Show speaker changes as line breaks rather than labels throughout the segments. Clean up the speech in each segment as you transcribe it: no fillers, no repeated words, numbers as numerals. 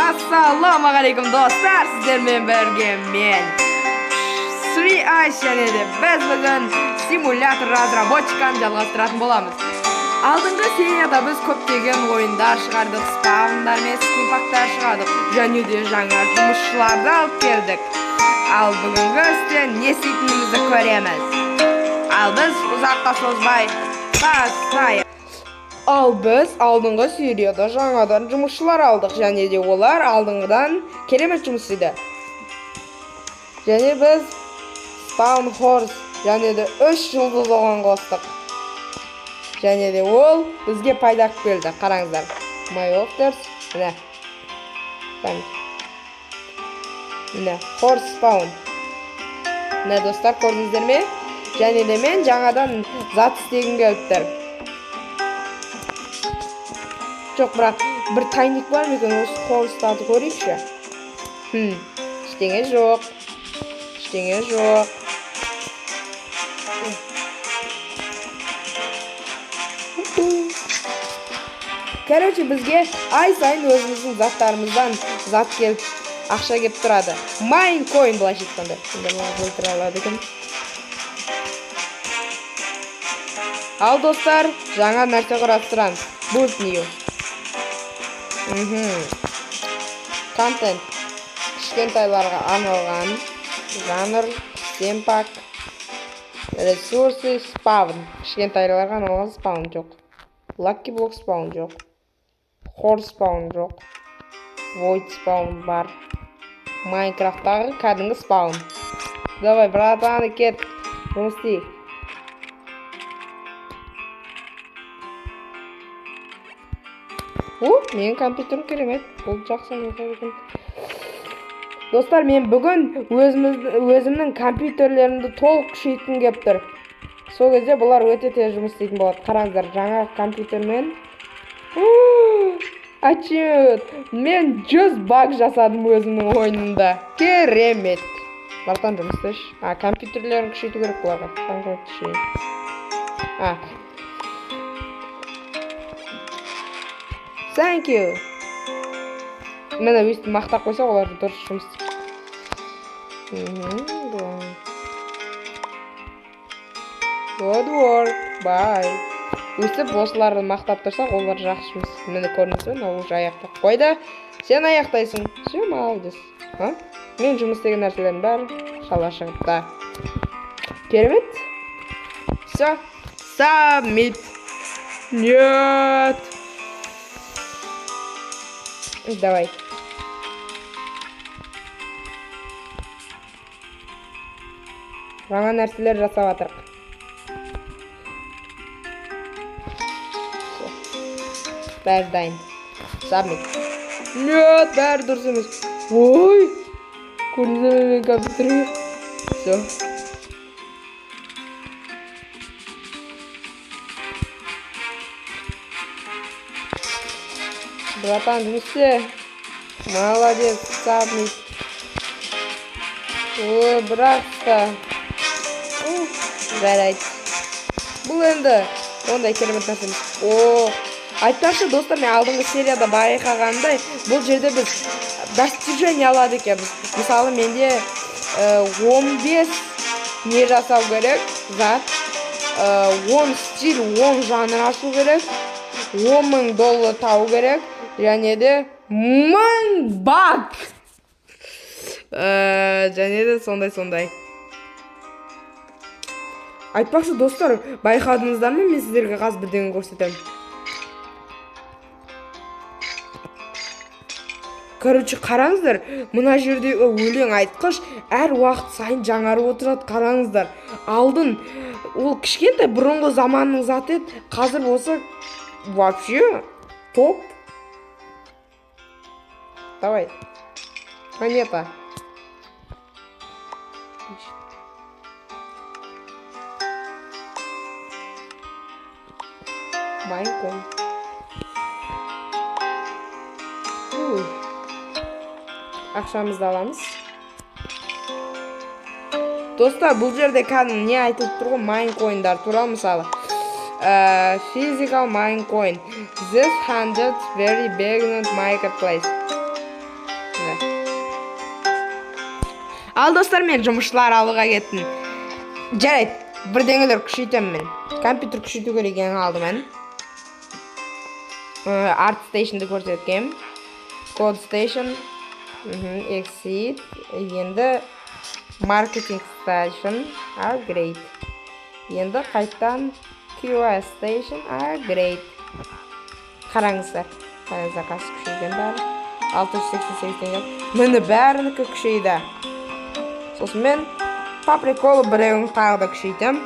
Ассалаумағалейкум, достар, сіздермен бірге мен Сри Айс, және де біз бүгін симулятор разработчиканы жалғастыратын боламыз. Алдыңғы серияда біз көптеген ойындар шығардық, спавндар мен скинпактар шығардық, және де жаңа жұмысшыларды алып келдік. Ал бүгінгі істе не істейтінімізді көреміз. Ал біз ұзаққа созбай бастайық. Ал біз алдыңғы серияда жаңадан жұмысшылар алдық, және де олар алдыңғыдан керемет жұмыс істеді. Және біз Spawn Horse және де 3 жұлдыз оған қостық. Және де ол бізге пайда алып келді. Қараңыздар. My Ofters, міне. Міне, Horse Spawn. Міне, достар, көрдіңіздер ме? Және де мен жаңадан зат істегім келіп тұр. Жоқ, бірақ бір тайник бар ма екен, осы хорстарды көрейікші. Ештеңе жоқ. Ештеңе жоқ. Короче, бізге ай сайын өзіміздің заттарымыздан зат келіп, ақша келіп тұрады. Майнкоин былайша айтқанда. Сонда маған өлтіре алады екен. Ал достар, жаңа нәрсе құрастырамыз. Build new. Контент кішкентайларға арналған, жанр, стимпак, ресурсы, спавн. Кішкентайларға арналған спаун жоқ. Lucky Block спаун жоқ. Horse спаун жоқ. Void спаун бар. Майнкрафттағы кәдімгі спаун. Давай, братан, кет. Жұмыс істейік. О, менің компьютерім керемет. Бұл жақсы екен. Достар, мен бүгін өзімнің компьютерлерімді толық күшейткім келіп тұр. Сол кезде бұлар өте тез жұмыс істейтін болады. Қараңыздар, жаңа компьютермен. Ачет. Мен 100 баг жасадым өзімнің ойынымда. Керемет. Братан, жұмыс істеші. А, компьютерлерін күшейту керек бұларға. А. Thank you. Міне, өйстіп мақтап қойса, олар дұрыс жұмыс істейді. Good work. Bye. Өйстіп осыларды мақтап тұрсақ, олар жақсы жұмыс істейді. Міне, көрдіңіз бе, мынау уже аяқтап қойды. Сен аяқтайсың. Все, молодец. А? Мен жұмыс істеген нәрселердің бәрі шала шығыпты. Керемет. Все. Submit. Нет. Давай. Жаңа нәрселер жасап жатырық. Бәрі дайын. Submit. Нет, бәрі дұрыс емес. Ой! Көрдіңіздер ме менің компьютерімді? Все. Братан, жұмыс істе. Молодец, submit. Ой, бірақ та. Жарайды. Бұл енді ондай керемет нәрсе емес. О, айтпақшы, достар, мен алдыңғы серияда байқағандай, бұл жерде біз достижение алады екенбіз. Мысалы, менде 15 не жасау керек зат, 10 стиль, 10 жанр ашу керек, 10 мың доллар табу керек, және де 1000 баг. Және де сондай-сондай. Айтпақшы, достар, байқадыңыздар ма, мен сіздерге қазір бірдеңе көрсетемін. Короче, қараңыздар, мына жердегі өлең айтқыш әр уақыт сайын жаңарып отырады, қараңыздар. Алдын ол кішкентай бұрынғы заманның заты еді, қазір болса вообще топ. Давай. Монета. Майнком. Ақшамызды аламыз. Достар, бұл жерде кәдімгі не айтылып тұр ғой, майнкоиндар туралы мысалы. Physical minecoin. This hundred very big marketplace. Ал достар, мен жұмысшылар алуға кеттім. Жарайды, бірдеңелер күшейтемін мен. Компьютер күшейту керек ең алдымен. Art Station'ды көрсеткем. Code Station, Exit, енді Marketing Station, Upgrade. Енді қайттан QA Station, Upgrade. Қараңыздар, қараңыздар, қазір күшейген бәрі. 688 теңге. Міне бәрінікі күшейді. Сосын мен по приколу біреуін тағы да күшейтем.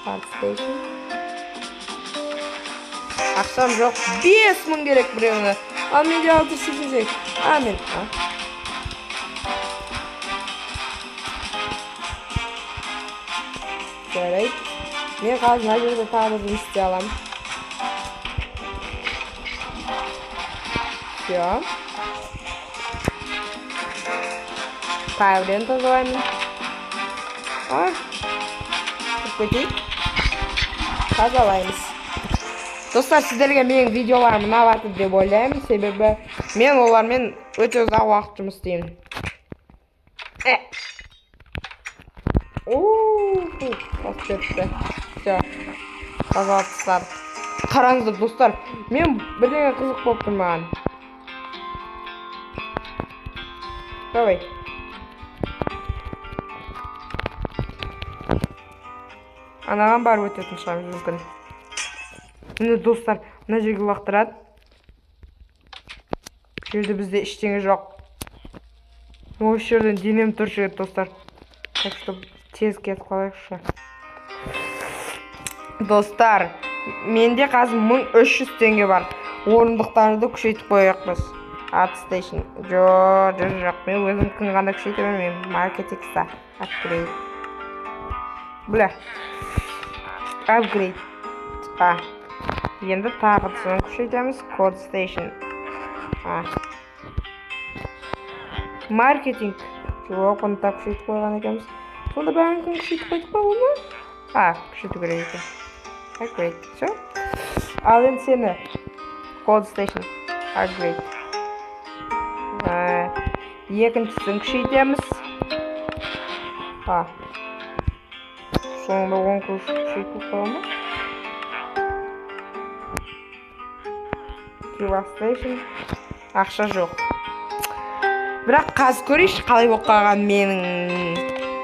Art Station. Ақшам жоқ. 5000 керек біреуіне. Ал менде 688. А мен. Жарайды. Мен қазір мына жерде тағы да жұмыс істей аламын. Всё. Тағы біреуін тазалаймын. Кіріп кетейік. Тазалаймыз. Достар, сіздерге менің видеоларым ұнап жатыр деп ойлаймын, себебі мен олармен өте ұзақ уақыт жұмыс істеймін. Басып кетті. Всё. Тазалап тастадық. Қараңыздар, достар, мен бірдеңе қызық болып тұр маған. Давай. Анаған барып өтетін шығармыз мүмкін. Міне достар, мына жерге лақтырады. Бұл жерде бізде ештеңе жоқ. Осы жерден денем түршігеді, достар. Так что тез кетіп қалайықшы. Достар, менде қазір 1300 теңге бар. Орындықтарды күшейтіп қояйық біз. Art Station. Жоқ, жоқ, жоқ. Мен өзімдікін ғана күшейте бермеймін. Marketing Upgrade. Бля. Upgrade. Енді тағы соны күшейтеміз. Code Station. Маркетинг. Жоқ, оны да күшейтіп қойған екенбіз. Сонда бәрін күшейтіп қойдық па, ол ма? Күшейту керек екен. Upgrade. Всё. Ал енді сені. Code Station. Upgrade. Екіншісін күшейтеміз. Соңында он күшейтіп қойған ба? QA Station. Ақша жоқ. Бірақ қазір көрейікші қалай болып қалған менің.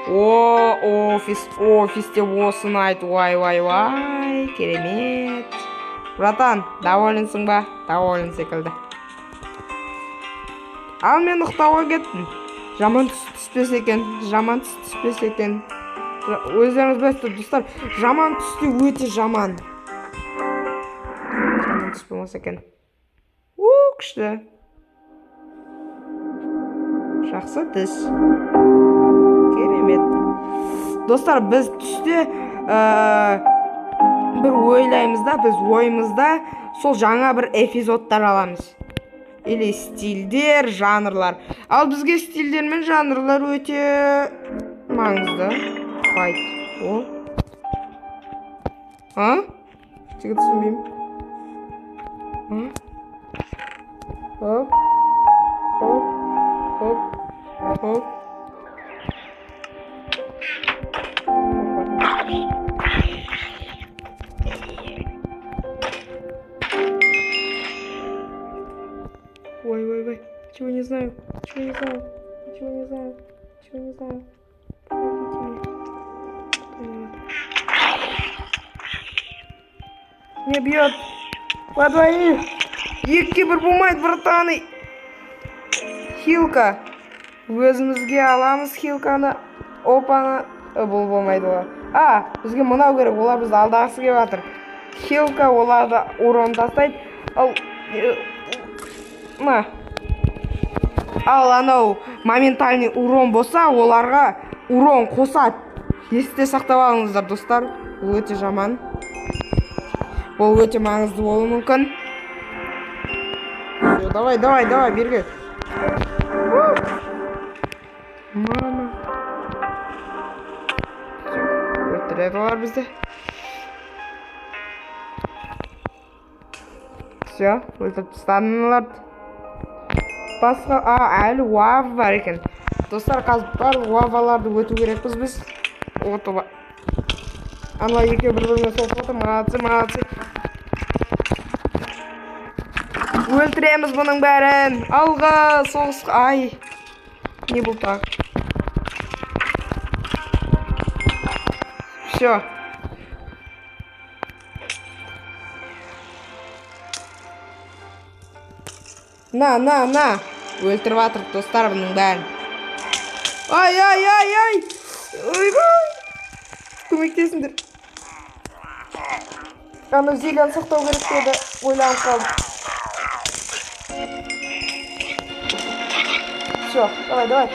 О, офис, офисте осыны айт. Уай, уай, уай, керемет. Братан, доволенсің ба? Доволен секілді. Ал мен ұйықтауға кеттім. Жаман түс түспесе екен, жаман түс түспесе екен. Өздеріңіз білесіздер, достар, жаман түс те өте жаман. Жаман түс болмаса екен. У, күшті. Жақсы түс. Керемет. Достар, біз түсте бір ойлаймыз да, біз ойымызда сол жаңа бір эпизодтар аламыз. Или стильдер, жанрлар. Ал бізге стильдер мен жанрлар өте маңызды. Файт. О. А? Жігіт түсінбеймін. Хоп. Хоп. Хоп. Хоп. Ой, ой, ой, чего не знаю, чего не знаю, чего не знаю, чего не знаю. Помогите мне. Меня бьет. По двоих. Екі бір болмайды, братаны. Хилка. Өзімізге аламыз хилканы. Опаны. Бұл болмайды олар. Бізге мынау керек, олар бізді алдағысы келіп жатыр. Хилка оларды урон тастайды. Ал, ма. Ал анау моментальный урон болса, оларға урон қосады. Есте сақтап алыңыздар, достар. Бұл өте жаман. Бұл өте маңызды болуы мүмкін. Всё, давай, давай, давай, берге. Мама. Өлтіреді олар бізді. Всё. Все, өлтіріп тастадым оларды. Басқа, әлі уав бар екен. Достар, қазір барлық уаваларды өту керекпіз біз. Отоба. Аналар екеуі бір-бірімен соғысып отыр. Молодцы, молодцы. Өлтіреміз бұның бәрін. Алға, соғыс. Ай. Не болды тағы? Все. На, на, на. Өлтіріп жатыр достар бұның бәрін. Ай, ай, ай, ай. Ойбай. Көмектесіңдер. Ана зельяны сақтау керек деді. Ойланып қалдым. Все, давай, давай.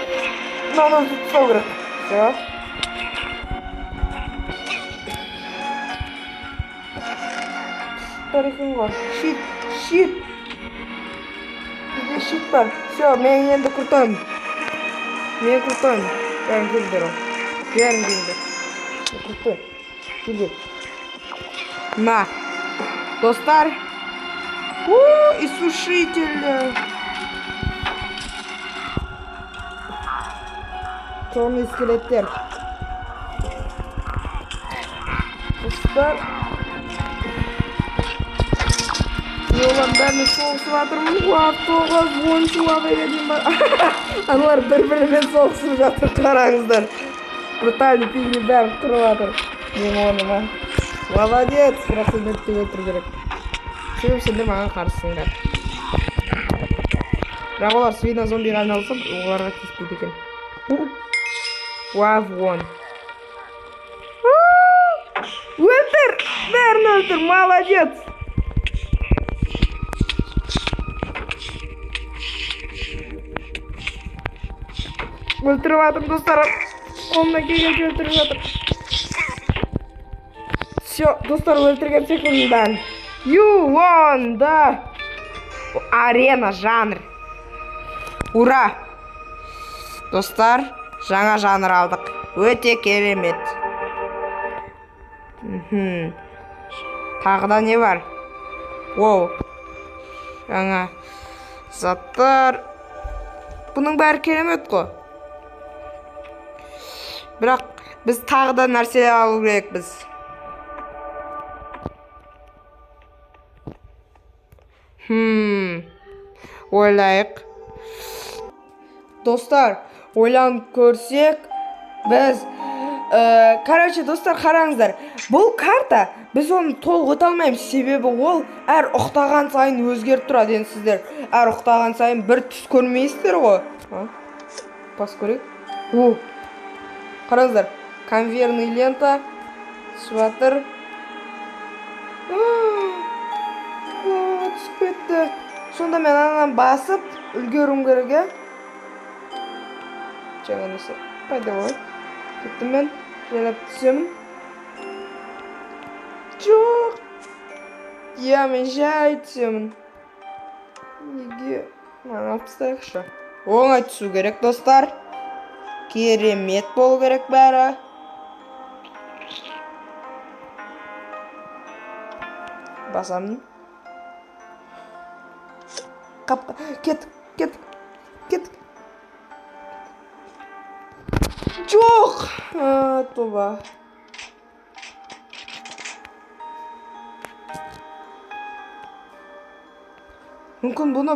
Мынаны өлтіріп тастау керек. Все. Бар екен ғой. Щит, щит. Бізде щит бар. Все, мен енді крутоймын. Мен крутоймын. Бәрін келдер ол. Бәрін келдер. Мен крутой. Келдер. На. Достар. У, иссушитель. Черный скелеттер. Достар. Мен олардың бәріне соғысып жатырмын. Уа, 9, 10 уа дейін бар. Аналар бір-бірімен соғысып жатыр, қараңыздар. Брутальный пигли бәрін қырып жатыр. Мен орныма. Молодец, бірақ сендерді өлтіру керек. Себебі сендер маған қарсысыңдар. Бірақ олар свина зомбиға айналысып, оларға тиіспейді екен. Уав, он. Өлтір! Бәрін өлтір, молодец! Өлтіріп жатырмын, достар. Қолымнан келгенше өлтіріп жатыр. Все, достар, өлтірген секундын бәрін. You won, да. Арена жанр. Ура! Достар, жаңа жанр алдық. Өте керемет. Тағы да не бар? Воу. Жаңа заттар. Бұның бәрі керемет қой. Бірақ біз тағы да нәрселер алу керекпіз. Ойлайық. Достар, ойланып көрсек, біз короче, достар, қараңыздар. Бұл карта, біз оны толық өте алмаймыз, себебі ол әр ұқтаған сайын өзгеріп тұрады. Енді сіздер әр ұқтаған сайын бір түс көрмейсіздер ғой. Бас көрейік. О, қараңыздар, конвейерный лента түсіп жатыр. Түсіп кетті. Сонда мен ананы басып үлгеруім керек, иә? Жаңа нәрсе пайда болады. Кеттім мен, жайлап түсемін. Жоқ. Иә, мен жай түсемін. Неге? Мынаны алып тастайықшы. Оңай түсу керек, достар. Керемет болу керек бәрі. Басамын. Қап, кеттік, кеттік, кеттік. Жоқ! Тоба. Мүмкін бұны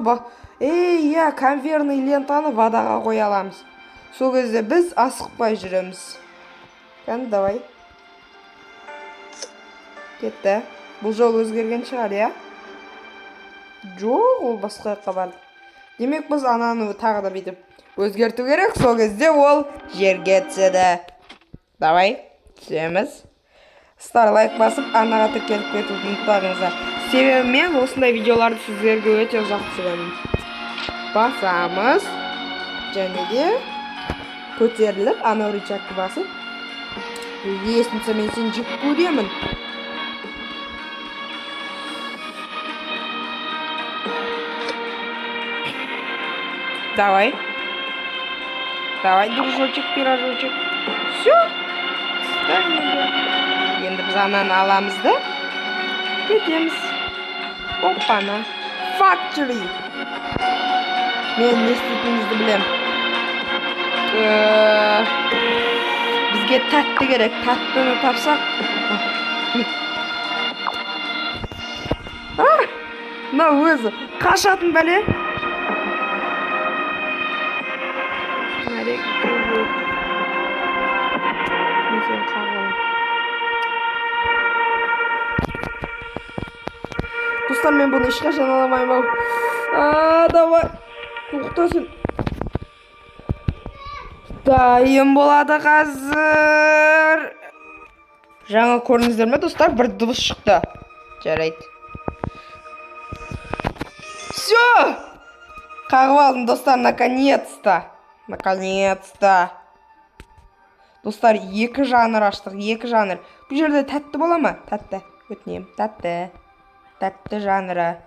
ей, иә, конвейерный лентаны водаға қоя аламыз. Сол кезде біз асықпай жүреміз. Кәні, давай. Кетті. Бұл жол өзгерген шығар, иә? Жоқ, ол басқа жаққа барды. Демек, біз ананы тағы да бүйтіп өзгерту керек. Сол кезде ол жерге түседі. Давай, түсеміз. Стар лайк басып, арнаға тіркеліп кетуді ұмытпаңыздар. Себебі мен осындай видеоларды сіздерге өте ұзақ түсіремін. Басамыз. Және де көтеріліп, анау рычагты басып, лестница мен сені жек көремін. Давай. Давай, дружочек, пирожочек. Все. Енді біз ананы аламыз да кетеміз. Оппана. Factory. Мен не істейтінімізді білем. Бізге тәтті керек. Тәттіні тапсақ. Мына өзі қашатын бәле. Достар, мен бұны ешқашан ала алмаймын. Давай. Тоқтасын. Дайын болады қазір. Жаңа көрдіңіздер ме, достар? Бір дыбыс шықты. Жарайды. Все! Қағып алдым, достар, наконец-то. Наконец-то. Достар, екі жанр аштық, екі жанр. Бұл жерде тәтті бола ма? Тәтті. Өтінемін, тәтті. Тәтті жанры.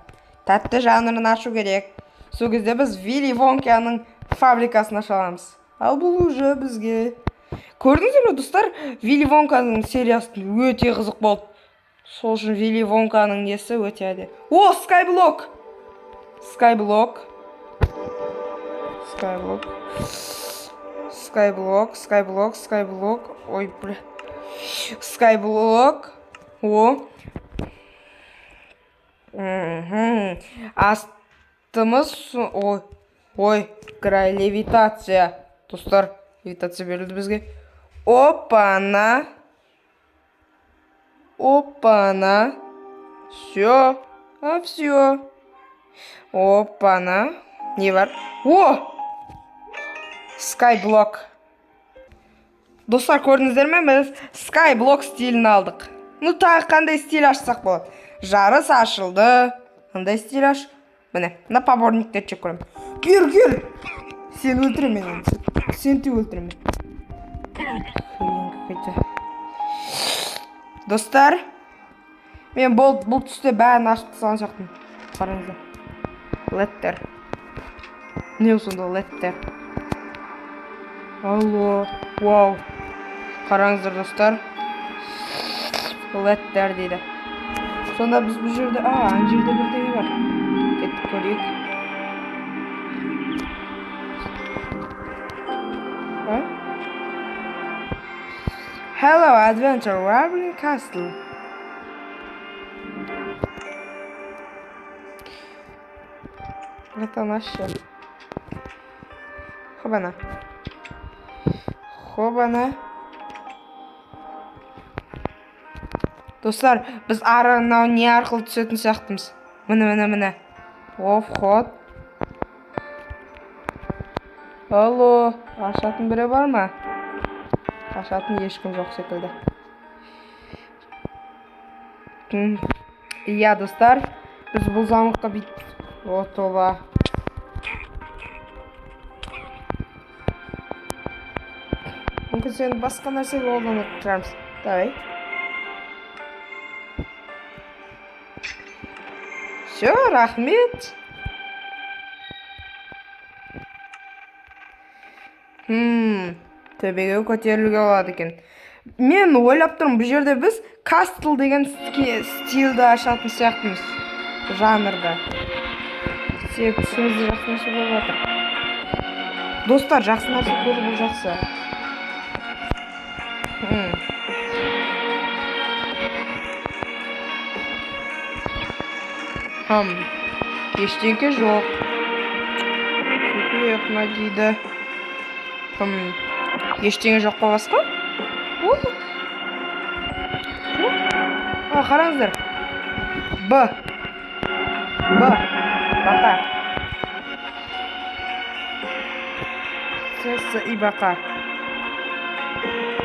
Тәтті жанрын ашу керек. Сол кезде біз Вилли Вонканың фабрикасын аша аламыз. Ал бұл уже бізге. Көрдіңіздер ме, достар? Вилли Вонканың сериясы өте қызық болды. Сол үшін Вилли Вонканың несі өте әдемі. О, Skyblock! Skyblock. Skyblock. Skyblock, Skyblock, Skyblock. Ой, бля. Skyblock. О. Астымыз, ой, ой, край левитация. Достар, левитация берілді бізге. Опана. Опана. Все. А все. Опана. Не бар? О! Skyblock. Достар, көрдіңіздер ме? Біз Skyblock стилін алдық. Ну, тағы қандай стиль ашсақ болады? Жарыс ашылды. Қандай стиль аш? Міне, мына поборниктерді жек көремін. Кел, кел! Сені өлтіремін мен енді. Сені де өлтіремін. Хрен какой-то. Достар, мен бұл түсте бәрін ашып тастаған сияқтымын. Қараңыздар. Леттер. Не сонда леттер? Алло, вау. Қараңыздар, достар. Леттер дейді. Сонда біз бұл жерде, ана жерде бірдеңе бар. Кеттік көрейік. Hello, Adventure Wobbling Castle. Это наше. Хобана. Хобана. Достар, біз ары мынау не арқылы түсетін сияқтымыз. Міне, міне, міне. О, вход. Алло, ашатын біреу бар ма? Ашатын ешкім жоқ секілді. Иә, достар, біз бұл замокқа бүйтіп... О, тоба. Мүмкін сені басқа нәрсеге қолданып тұрамыз. Давай. Все, рахмет. Төбеге көтерілуге болады екен. Мен ойлап тұрмын, бұл жерде біз Castle деген стилді ашатын сияқтымыз. Жанрда. Себебі түсімізде жақсы нәрсе болып жатыр. Достар, жақсы нәрсе көру бұл жақсы. Ештеңке жоқ. Секретно дейді. Ештеңе жоқ па басқа? Болды. Қараңыздар. Б. Б. Бақа. С, С и бақа.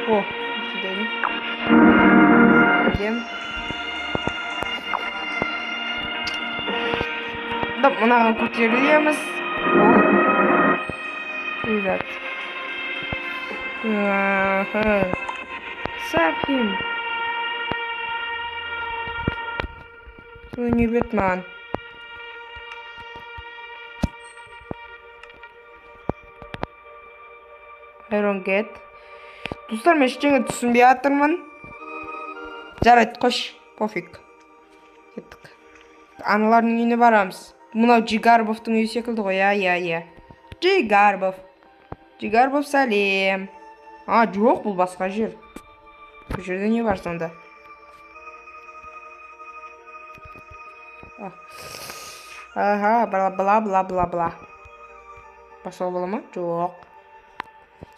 О, сюда. Да, мынаған көтерілеміз. Привет. Сапим. Ну не бет маған. I don't get. Достар, мен ештеңе түсінбей жатырмын. Жарайды, қош, пофиг. Кеттік. Аналардың үйіне барамыз. Мынау Джигарбовтың үйі секілді ғой, иә, иә, иә. Джигарбов. Джигарбов, сәлем. А, жоқ, бұл басқа жер. Бұл жерде не бар сонда? Ага, бла бла бла бла бла. Басуға бола ма? Жоқ.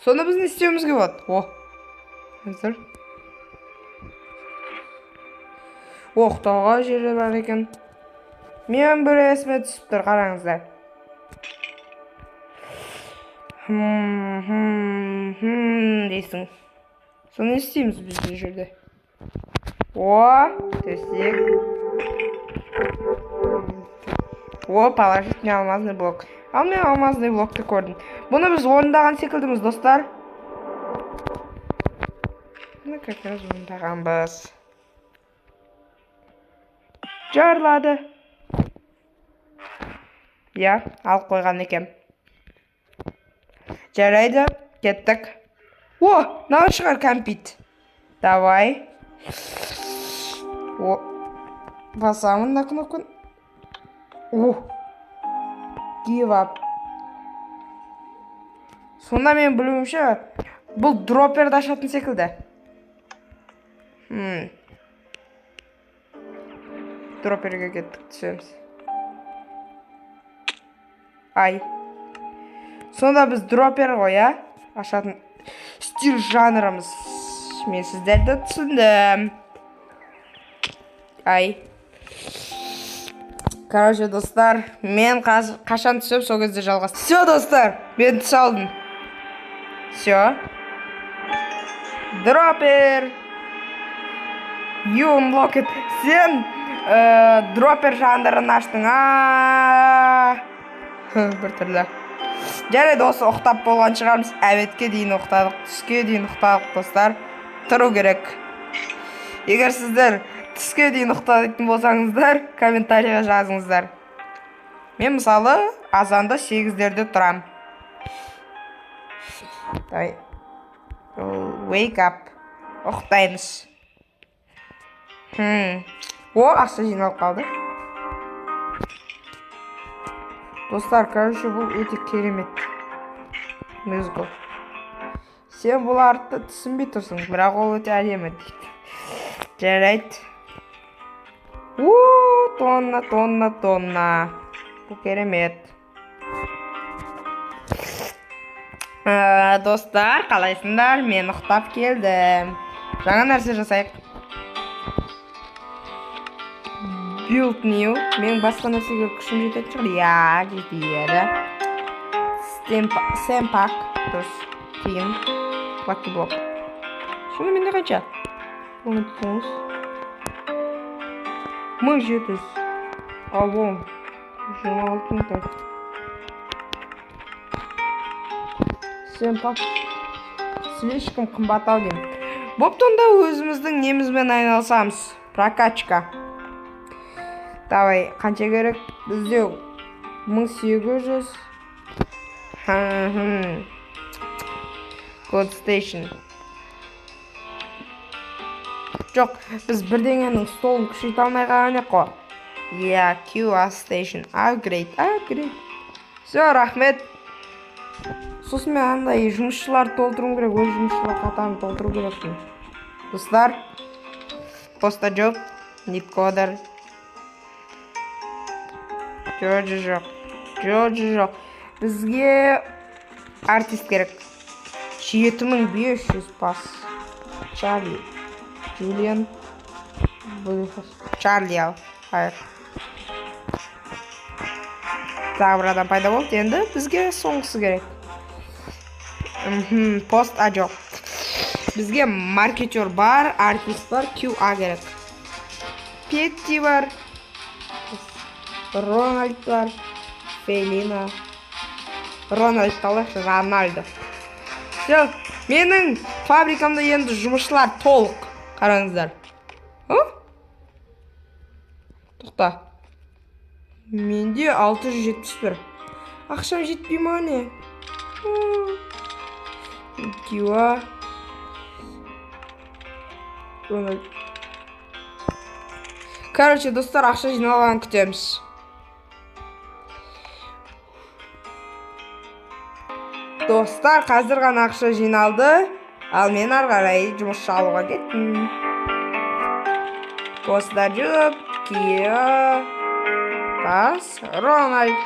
Сонда біз не істеуімізге болады? О. Қазір. Оқтауға жері бар екен. Мен бір есіме түсіп тұр, қараңыздар. Дейсің. Соны не істейміз біз бұл жерде? О, төсек. О, положительный алмазный блок. Ал мен алмазный блокты көрдім. Бұны біз орындаған секілдіміз, достар. Бұны как раз орындағанбыз. Жарлады. Я, алып қойған екен. Жарайды, кеттік. О, мынау шығар кәмпит. Давай. О, басамын мына кнопканы. О, give up. Сонда мен білуімше, бұл дроперді ашатын секілді. Дроперге кеттік, түсеміз. Ай. Сонда біз дропер ғой, а? Ашатын стиль жанрымыз. Мен сіздерді түсіндім. Ай. Короче, достар, мен қашан түсіп, сол кезде жалғас. Все, достар, мен түсе алдым. Все. Дропер. You unlock it. Сен дропер жанрын аштың. Бір түрлі. Жарайды, осы ұқтап болған шығармыз. Әбетке дейін ұқтадық, түске дейін ұқтадық, достар. Тұру керек. Егер сіздер түске дейін ұқтайтын болсаңыздар, комментарийға жазыңыздар. Мен мысалы азанда 8-дерде тұрам. Давай. Wake up. Ұқтаймыз. О, ақша жиналып қалды. Достар, короче, бұл өте керемет мюзикл. Сен бұларды түсінбей тұрсың, бірақ ол өте әдемі дейді. Жарайды. У, тонна, тонна, тонна. Бұл керемет. Достар, қалайсыңдар? Мен ұқтап келдім. Жаңа нәрсе жасайық. Build new. Мен басқа нәрсеге күшім жететін шығар. Я, жетеді. Семпак. Дұрыс. Тиын. Lucky block. Сонда менде қанша? 19. 1700. Ал он. 26 мың так. Семпак. Слишком қымбат ау деймін. Бопты, онда өзіміздің немізбен айналысамыз. Прокачка. Давай, қанша керек? Бізде 1800. Code Station. Жоқ, біз бірдеңенің столын күшейте алмай қалған ек қой. Yeah, QA Station. Upgrade, upgrade. Все, рахмет. Сосын мен андай жұмысшылар толтыруым керек, өз жұмысшылар қатарын толтыру керекпін. Достар, поста жоқ, ниткодер. Жоқ, жоқ, жоқ, жоқ. Бізге артист керек. 7500 пас. Чарли. Джулиан. Чарли ал. Хайыр. Тағы бір адам пайда болды. Енді бізге соңғысы керек. Пост, а жоқ. Бізге маркетер бар, артист бар, QA керек. Петти бар. Рональд бар. Фелина. Рональд алайықшы, Рональдо. Все, менің фабрикамда енді жұмысшылар толық. Қараңыздар. Тоқта. Менде 671. Ақшам жетпей ма не? Киуа. Рональд. Короче, достар, ақша жиналғанын күтеміз. Достар, қазір ғана ақша жиналды. Ал мен ары қарай жұмысшы алуға кеттім. Костарев, Киа, Пас, Рональд.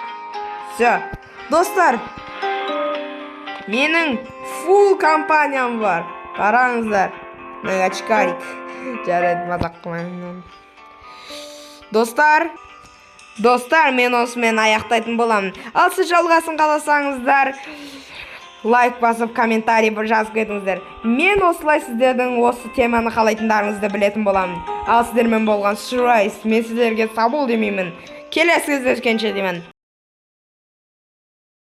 Все. Достар, менің фул компаниям бар. Қараңыздар. Мына очкарик. Жарайды, мазақ қылмаймын. Достар, достар, мен осымен аяқтайтын боламын. Ал сіз жалғасын қаласаңыздар, лайк басып, комментарий жазып кетіңіздер. Мен осылай сіздердің осы теманы қалайтындарыңызды білетін боламын. Ал сіздермен болған Шрайс, мен сіздерге сау бол демеймін. Келесі кездескенше деймін.